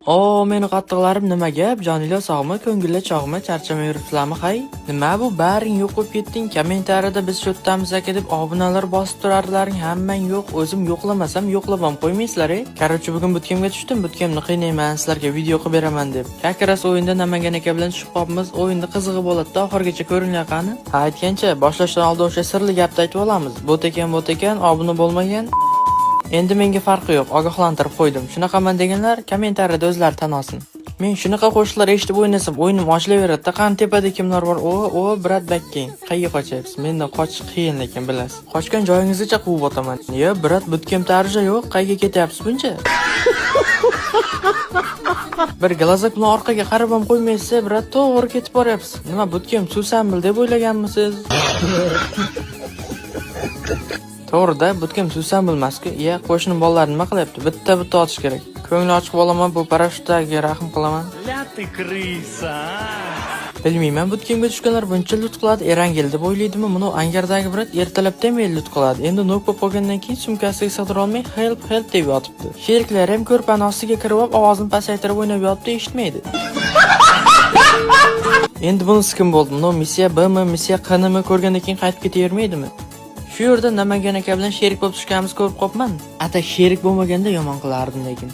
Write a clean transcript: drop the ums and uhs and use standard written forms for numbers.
O, meni qattiqlarim, nima gap? Joninglar sog'mi, ko'ngillar chog'mi, charchamay yuribsizlarmi, hay? Nima bu, baring yo'q bo'lib ketding? Kommentariyada "Biz cho'ttamiz, aka" deb obunalar bosib turardilaring, hammang yo'q. O'zim yo'qlamasam, yo'qlab ham qo'ymaysizlar, ey. Короче, bugun bootcampga tushdim, bootcampni qiynayman, sizlarga video qilib beraman deb. Как раз o'yinda Namangan aka bilan tushib qolibmiz. O'yinda qizig'i bo'ladi-da, oxirigacha ko'ringlar qani. Ha, aytgancha, boshlashdan oldin o'sha sirli gapni aytib olamiz. Bot ekan, bot ekan, obuna bo'lmagan. Endi menga farqi yo'q, ogohlantirib qo'ydim. Shunaqaman deganlar kommentariyada o'zlari tan olsin. Men shunaqa qo'shiqlar eshitib o'ynasam, o'yinim ochilaveradi-da. Qani, tepada kimlar bor? O, o, брат, bakking. Qayerga qochyapsiz? Mendan qochish qiyin lekin, bilasiz. Qochgan joyingizgacha quvib otaman. Yo, брат, bootcampda оружие yo'q, qayerga ketyapsiz buncha? Bir глазок bilan orqaga qarab ham qo'ymaysiz, брат, to'g'ri ketib boryapsiz. Nima, bootcamp Susanbil deb o'ylaganmisiz? To'g'rida, bootcamp Susan bilmasku. Iya, qo'shni bolalar nima qilyapti? Bitta-bitta otish kerak. Ko'ngli ochiq bo'laman, bu parashyutdagi rahm qilaman. Ля ты крыса, а! Bilmayman, bootcampga tushganlar buncha loot qiladi, Erangel deb o'ylaydimi? Buni angardagi брат ertalabdan beri loot qiladi. Endi нок bo'lib qolgandan keyin sumkasiga sig'dira olmay "Help, help" deb yotibdi. Sheriklari ham ko'rpani ostiga kirib olib, ovozini pasaytirib o'ynab yotibdi, eshitmaydi. Endi bunisi kim bo'ldi? No missiya Bmi, missiya Qnimi ko'rgandan keyin qaytib ketavermaydimi? Shu yerda Namangan aka bilan sherik bo'lib tushganimizni ko'rib qolibman. Ata, sherik bo'lmaganda yomon qilardim lekin.